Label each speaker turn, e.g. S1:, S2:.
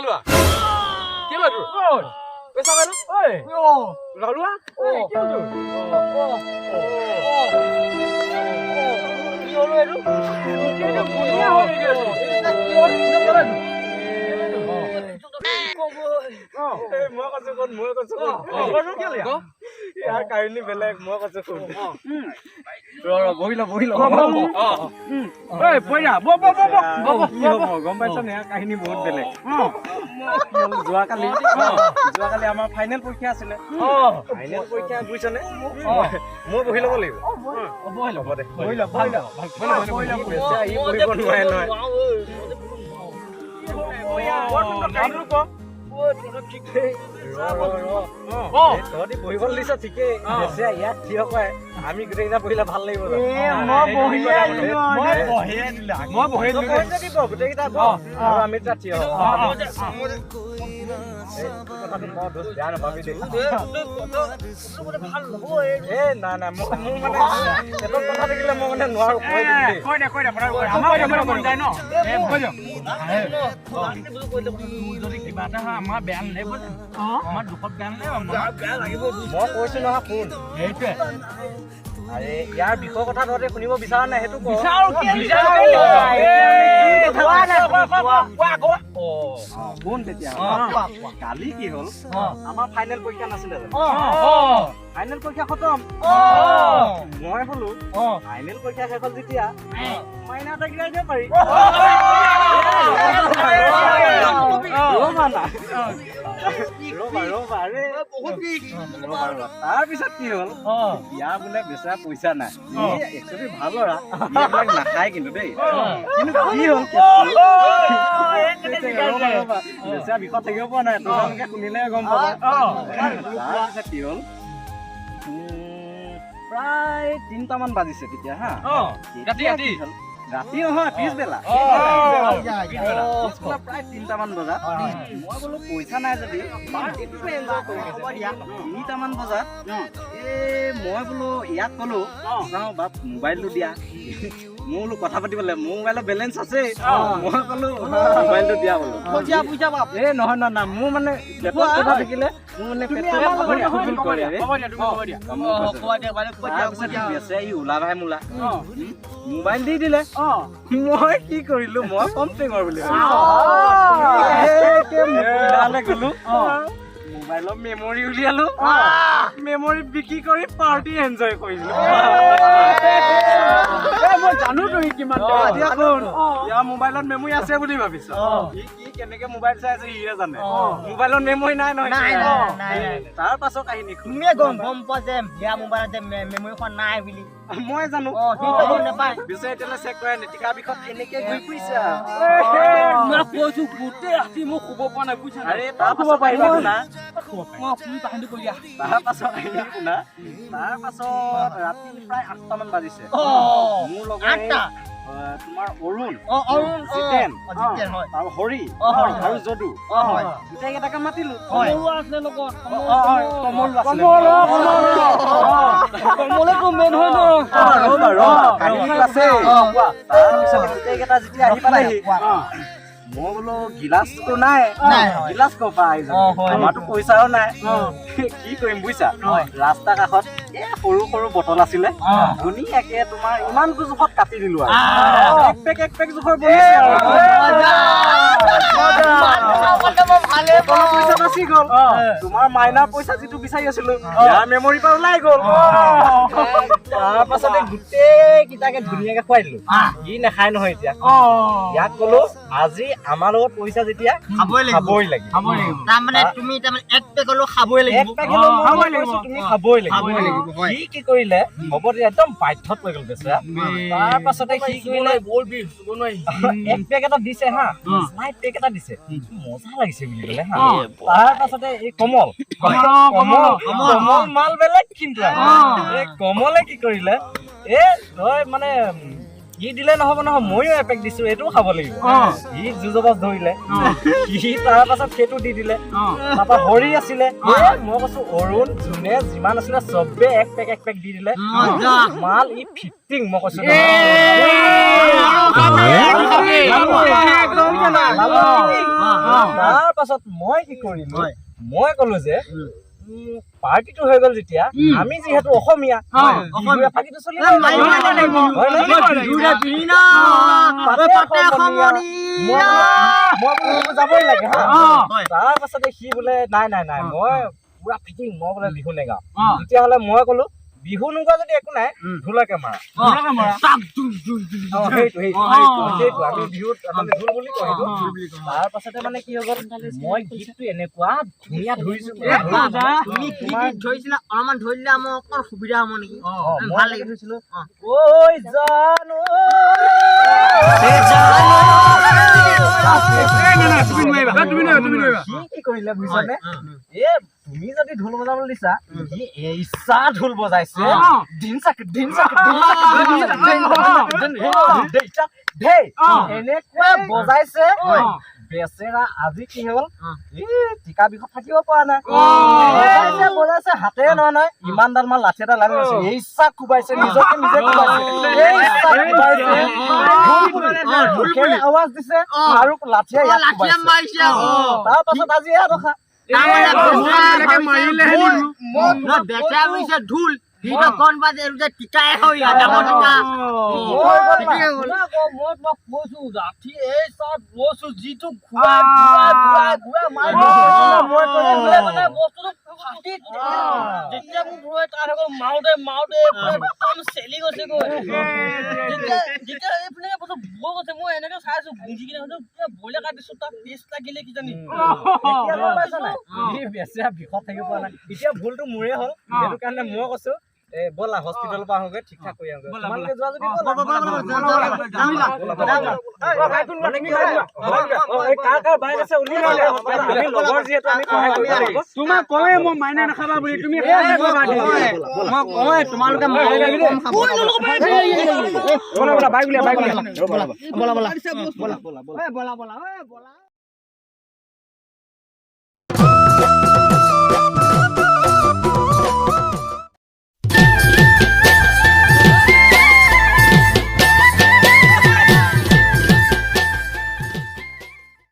S1: লোৱা? কি হ'ল তোৰ? পইচা পালো। লালুৱা, কি হ'ল তোৰ?
S2: কি হ'ল এইটো?
S1: এইটো ধুনীয়া হ'ল নেকি এইটো?
S2: কি হ'ল?
S1: কোনে ক'লে এইটো?
S3: এই, মই কৈছো শুন, মই কৈছো শুন।
S1: ক।
S3: ইয়াৰ কাহিনী বেলেগ, মই কৈছো শুন। ৰ ৰ, বহি ল, বহি ল।
S1: ঐ পইৰা, ব ব ব ব ব।
S3: কি হ'ব গম পাইছ নে? ইয়াৰ কাহিনী বহুত বেলেগ। কি হ'ল, যোৱাকালি আমাৰ ফাইনেল পৰীক্ষা আছিলে। ফাইনেল পৰীক্ষা, বুজিছনে? মই বহি ল'ব লাগিব।
S1: বহি ল।
S3: হ'ব দে।
S1: বহি ল, বহি ল, বহি ল।
S3: বেচেৰা, ই বহিব নোৱাৰে নহয়।
S1: কাহিনীটো ক।
S3: ৰ ৰ ৰ। এই, তহঁতি বহিবলৈ দিছ ঠিকেই, বেচেৰা ইয়াত থিয় কৰাই আমি গোটেইকেইটা বহিলে ভাল লাগিব জানো?
S2: মই বহিয়ে দিলো।
S1: মই বহিয়ে দিলো, মই বহিয়ে
S3: তই
S1: দিলো।
S3: বহি থাকিব, গোটেইকেইটা বহ আৰু আমি তাত থিয় হম। এই, কথাটো ক, দোষ, বেয়া নাপাবি দেই। এ নাই নাই, মোৰ মানে পেটত কথা থাকিলে মই মানে নোৱাৰো, কৈ দিম দেই।
S1: কৈ দে, কৈ দে, কৈ দে। আমাৰ কৈ মন যায় ন? কৈ দে। যদি কিবা এটা হয়, আমাৰ বেয়া নালাগিব জানো? আমাৰ দুখত বেয়া নালাগিব?
S3: মই কৈছো নহয়, শুন।
S1: সেইটোৱে।
S3: আৰে, ইয়াৰ বিষৰ কথা তহঁতে শুনিব বিচাৰা নাই, সেইটো ক।
S1: বিচাৰো, বিচাৰো।
S3: কোৱা নাই,
S1: কোৱা আকৌ।
S3: শুন তেতিয়া। কালি কি হ'ল? আমাৰ ফাইনেল পৰীক্ষা নাছিলে জানো? ফাইনেল পৰীক্ষা খতম। মই বোলো, ফাইনেল পৰীক্ষা শেষ হ'ল যেতিয়া মাইনা এটা গিৰাই দিব পাৰি। ৰ'বা না, ৰ'বা ৰ'বা, আৰে ৰ'বা ৰ'বা। তাৰপিছত কি হ'ল? ইয়াৰ বোলে বেচেৰা পইচা নাই। একচুৱেলি ভাল ল'ৰা, ই এইবিলাক নাখায় কিন্তু দেই। কিন্তু কি হ'ল, ৰ'বা ৰ'বা, বেচেৰা বিষত থাকিব পৰা নাই, তোমালোকে শুনিলেহে গম পাবা। তাৰপিছত কি হ'ল, প্ৰায় 3টামান বাজিছে তেতিয়া হা।
S1: ৰাতি?
S3: তেতিয়া
S1: ৰাতি?
S3: কি হ'ল? ৰাতি নহয়, পিছবেলা। পিছবেলা প্ৰায় 3টামান বজাত মই বোলো, পইচা নাই যদি পাৰ্টিটোকে এনজয় কৰোঁ। 3টামান বজাত এই মই বোলো ইয়াক ক'লো, চাওঁ বাপ, মোবাইলটো দিয়া। মোৰ বোলো কথা পাতিব লাগে, মোৰ মোবাইলত বেলেঞ্চ আছে। মই ক'লো, মোবাইলটো দিয়া বোলো। এ নহয় নহয় নহয়, মোৰ মানে পেটত কথা থাকিলে মোৰ মানে পেটটোৱে ফুল কৰে ৰে।
S1: হ'ব দিয়া, তুমি হ'ব দিয়া।
S3: মই কৈছো। তাৰপিছত বেচেৰা ই ওলা ভাই মোলা মোবাইল দি দিলে। মই কি কৰিলো, মই কম টেঙৰ বুলি ভাবিলো, গলো মোবাইলৰ মেমৰি উলিয়ালো, মেমৰি বিক্ৰী কৰি পাৰ্টি এনজয় কৰিলো।
S1: মই জানো তুমি কিমান।
S3: এতিয়া শুন, ইয়াৰ মোবাইলত মেমৰি আছে বুলি ভাবিছ, সি কি কেনেকে মোবাইল চাই আছে সিহে জানে। মোবাইলত মেমৰি নাই নহয়।
S2: নাই, নাই, নাই।
S3: তাৰ পাছৰ কাহিনী শুন।
S2: তুমিয়ে গম পোৱা যে ইয়াৰ মোবাইলত যে মেমৰিখন নাই বুলি।
S3: মই জানো।
S2: অ, সিটো গম নাপায়।
S3: পিছে এতিয়ালৈ চেক কৰাই নাই, টিকা বিষত এনেকে ঘূৰি ফুৰিছে।
S1: মই কৈছো, গোটেই ৰাতি মোক শুব পৰা নাই, বুজিছা?
S3: আৰে, তাৰ পাছত কাহিনী শুনা।
S1: মই তুমি কাহিনীটো কৈ দিয়া।
S3: তাৰ পাছত কাহিনী শুনা। তাৰ পাছত ৰাতি প্ৰায় 8টামান বাজিছে। মোৰ লগৰ এই,
S2: 8টা?
S3: তোমাৰ অৰুণ,
S2: অ, অৰুণ, অ।
S3: জিতেন,
S2: অ, জিতেন, হয়।
S3: আৰু হৰি
S2: অ, হয়।
S3: আৰু যদু,
S2: অ, হয়।
S3: গোটেইকেইটাকে মাতিলো।
S2: কমলো আছিলে লগত।
S3: অ, অ, কমলো আছিলে।
S1: কমল, অ, কমল, কমলেতো মেইন হয় ন?
S3: ৰ'বা ৰ'বা, কাহিনীটো আছে। তাৰপিছত গোটেইকেইটা যেতিয়া আহি পালেহি, মই বোলো গিলাচটো নাই।
S2: নাই, হয়।
S3: গিলাচ ক'ৰ পৰা আহি যাব?
S2: অ, হয়।
S3: আমাৰতো পইচাও নাই। কি কৰিম বুজিছা? ৰাস্তা কাষত এ সৰু সৰু বটল আছিলে, ধুনীয়াকে তোমাৰ ইমানটো জোখত কাটি দিলো আৰু এক পেক এক পেক জোখৰ বনিছে আৰু। বটলৰ পইচা বাচি গ'ল, তোমাৰ মাইনাৰ পইচা যিটো বিচাৰি আছিলো ইয়াৰ মেমৰিৰ পৰা ওলাই গ'ল। তাৰ পাছতে গোটেই কেইটাকে ধুনীয়াকে খুৱাই দিলো। ই নাখায় নহয় এতিয়া। ইয়াক ক'লো, আজি আমাৰ লগত পইচা যেতিয়া
S2: খাবই লাগিব।
S3: খাবই লাগিব।
S1: খাবই লাগিব।
S2: তাৰমানে তুমি তাৰমানে এক পেক হ'লেও খাবই
S3: এক
S2: লাগিব।
S3: পেক হ'লেও মই
S1: খাবই
S3: কৈছো,
S1: লাগিব।
S3: তুমি খাবই লাগিব।
S2: খাবই লাগিব, হয়।
S3: সি কি কৰিলে হ'ব দিয়া, একদম বাধ্যত পৰি গ'ল বেচেৰা। তাৰ পাছতে সি কৰিলে,
S1: বৰ বিষ, চুব নোৱাৰি।
S3: এক পেক এটা দিছে হা, স্লাইড পেক এটা দিছে, মজা লাগিছে বুলি ক'লে হা। তাৰ পাছতে এই কমল, কমল, কমল মাল বেলেগ কিন্তু আকৌ। এই কমলে কি কৰিলে, এ তই মানে সি দিলে নহ'ব নহয়, ময়ো এপেক দিছো, এইটোও খাব লাগিব। সি যুঁজবাজ ধৰিলে, সি তাৰ পাছত সেইটো দি দিলে। তাৰপা হৰি আছিলে, মই কৈছো অৰুণ যোনে যিমান আছিলে চবে এক পেক এক পেক দি দিলে। মাল ই ফিটিং, মই কৈছো। তাৰ পাছত মই কি কৰিলো, মই কলো যে পাৰ্টিটো হৈ গ'ল যেতিয়া, আমি যিহেতু অসমীয়া, পাৰ্টিটো চলিব। যাবই লাগে। তাৰ পাছতে সি বোলে নাই নাই নাই, মই পুৰা ফিটিং, মই বোলে বিহু নেগাওঁ। তেতিয়াহ'লে মই কলো বিহু নোগোৱা যদি একো নাই, ঢোলকে মাৰা। সেইটো সেইটো আমি বিহুত মানে ঢোল বুলি কওঁ সেইটো। তাৰ পাছতে মানে কি হৈ গ'ল, মই গীতটো এনেকুৱা ধুনীয়া ধৰিছো।
S2: তুমি কি গীত ধৰিছিলা অলপমান ধৰিলে আমাৰ অকণ সুবিধা হ'ব নেকি?
S3: ভাল লাগি ধৰিছিলো, ঐ জানো। সি কি কৰিলে বুজিছানে? এ তুমি যদি ঢোল বজাবলৈ দিছা, সি ইচ্ছা ঢোল বজাইছে, এনেকুৱা বজাইছে বেচেৰা। আজি কি হ'ল, এই টিকা বিষত থাকিব পৰা নাই, বজাইছে বজাইছে হাতেৰে নহয় নহয়, ইমান ডাল মান লাঠি এটা লাগি গৈছে, এই ইচ্ছা কোবাইছে, নিজকে নিজে কোবাইছে, এই ইচ্ছা কোবাইছে, আৱাজ দিছে আৰু লাঠিয়ে ইয়াত কোবাইছে। তাৰ পাছত আজি এয়া দশা।
S2: ঢোল
S1: মাৰোতে মাৰোতে চেলি গৈছেগৈ। যেতিয়া এইপিনে বস্তু বৈ গৈছে, মই এনেকে চাইছো গুঞ্জি কিনে ব্ৰইলাৰ কাটিছো, তাত টেষ্ট লাগিলে কিজানি।
S3: বিষত থাকিব পৰা নাই। এতিয়া ভুলটো মোৰে হ'ল, সেইটো কাৰণে মই কৈছো এ ব'লা হস্পিটেলৰ পৰা আহোঁগৈ, ঠিক ঠাক কৰি আহোঁগৈ। তোমালোকে যোৱা যদি
S1: তোমাক কওঁৱে মই মাইনা নাখাবা বুলি, তুমি
S2: মই কওঁৱে তোমালোকে
S1: ব'লা ব'লা বাইক উলিয়া, বাইক উলিয়া,
S2: ব'লা ব'লা ব'লা ব'লা ব'লা ব'লা।